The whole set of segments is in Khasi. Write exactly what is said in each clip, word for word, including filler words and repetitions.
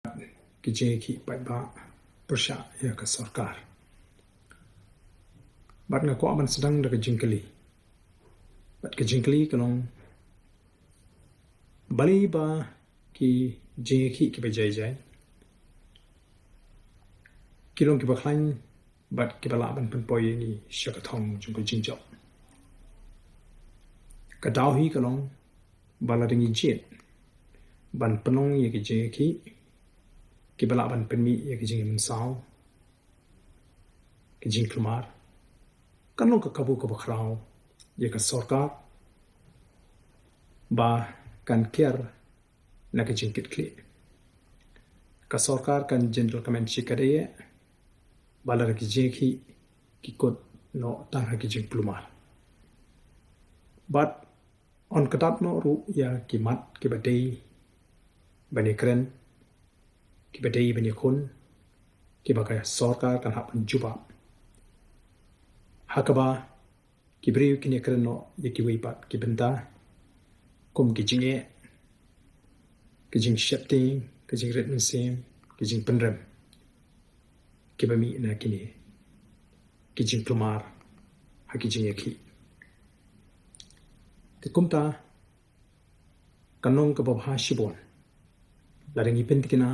ki jingïakhih paidbah pyrshah ïa ka sorkar. Bad nga kwah ban sdang da ka jingkylli. Bad ka jingkylli ka long, balei ba ki jingïakhih kiba jai jai ki long kiba khlaiñ bad kiba lah ban pynpoi ïa ngi sha ka thong jong ka jingjop. Ka daw hi ka long ba lada ngi jied ban pynlong ïa ki jingïakhih kiba lah ban pynmih ïa ki jingmynsaw, ki jingkulmar, kan long ka kabu kaba khraw ïa ka sorkar ba kan kiar na ka jingkitkhlieh. Ka sorkar kan jin donkam shikatdei ba lada ki jingïakhih ki kut noh tang ha ki jingkulmar. Bad yn kdap noh ruh ïa ki mat kiba dei ban ïakren, kiba dei ban ïakhun, kiba ka sorkar kan hap ban jubab. Ha kaba ki briew kin ïakren noh ïa kiwei pat ki bynta, kum ki jingeh, ki jingsheptieng, ki jingrit mynsiem, ki jingpynrem kiba mih na kine ki jingkulmar ha ki jingïakhih. Te kumta, kan long kaba bha shibun lada ngi pyntikna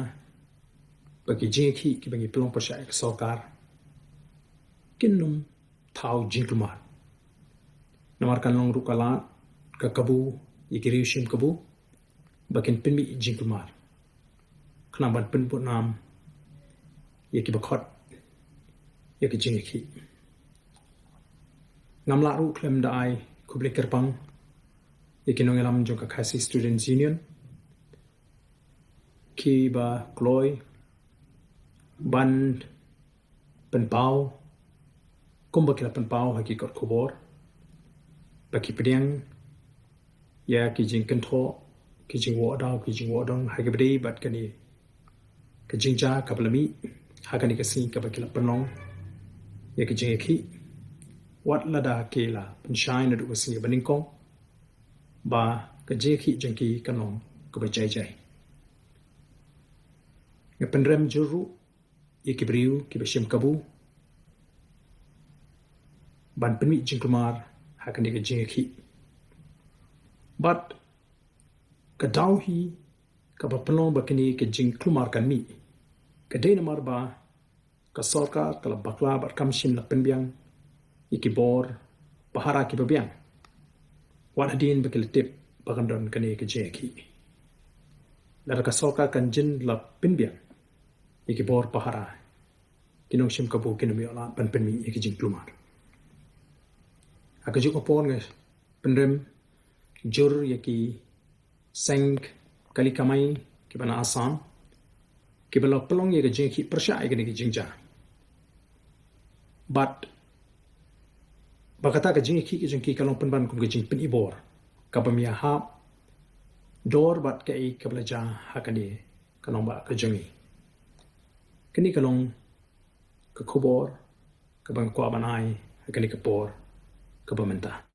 ba ki jingïakhih kiba ngi pynlong pyrshah ïa ka sorkar kin ym thaw jingkulmar. Namar kan long ruh ka lad ka kabu ïa ki riew shim kabu ba kin pynmih jingkulmar khnang ban pynbud nam ïa kiba khot ïa ki jingïakhih. Ngam lah ruh khlem da ai khublei kyrpang ïa ki nongïalam jong ka Khasi Students Union kiba kloi ban pynpaw kumba ki la pynpaw ha ki kot khubor ba ki pdiang ïa ki jingkynthoh, ki jingwahdaw, ki jingwahdong ha kaba dei bad kane ka jingjia kaba la mih ha kane ka sngi kaba ki la pynlong ïa ki jingïakhih, wat lada ki la pynshai naduh ka sngi ba nyngkong ba ka jingïakhih jong ki kan long kaba jai jai. Nga pynrem jur ruh ïa ki briew kiba shim kabu ban pynmih jingkulmar ha kane ka jingïakhih. Bad ka daw hi kaba pynlong ba kane ka jingkulmar kan mih ka dei namar ba ka sorkar ka la bakla bad kam shym la pynbiang ïa ki bor pahara kiba biang wat hadien ba ki la tip ba kan don kane ka jingïakhih. Lada ka sorkar kan jin la pynbiang ïa ki bor pahara, ki nongshim kabu kin ym ïoh lad ban pynmih ïa ki jingkulmar. Ha kajuh ka por nga pynrem jur ïa ki seng kali kamai kiba na Assam kiba la pynlong ïa ka jingïakhih pyrshah ïa kane ka jingjia. Bad ba kata ka jingïakhih ka jong ki ka long pynban kum ka jingpynibor kaba ym ïahap dor bad kaei kaba la jia ha kane ka nongbah ka jong ngi. Kane ka long ka khubor kaba nga kwah ban ai ha kane ka por kaba mynta.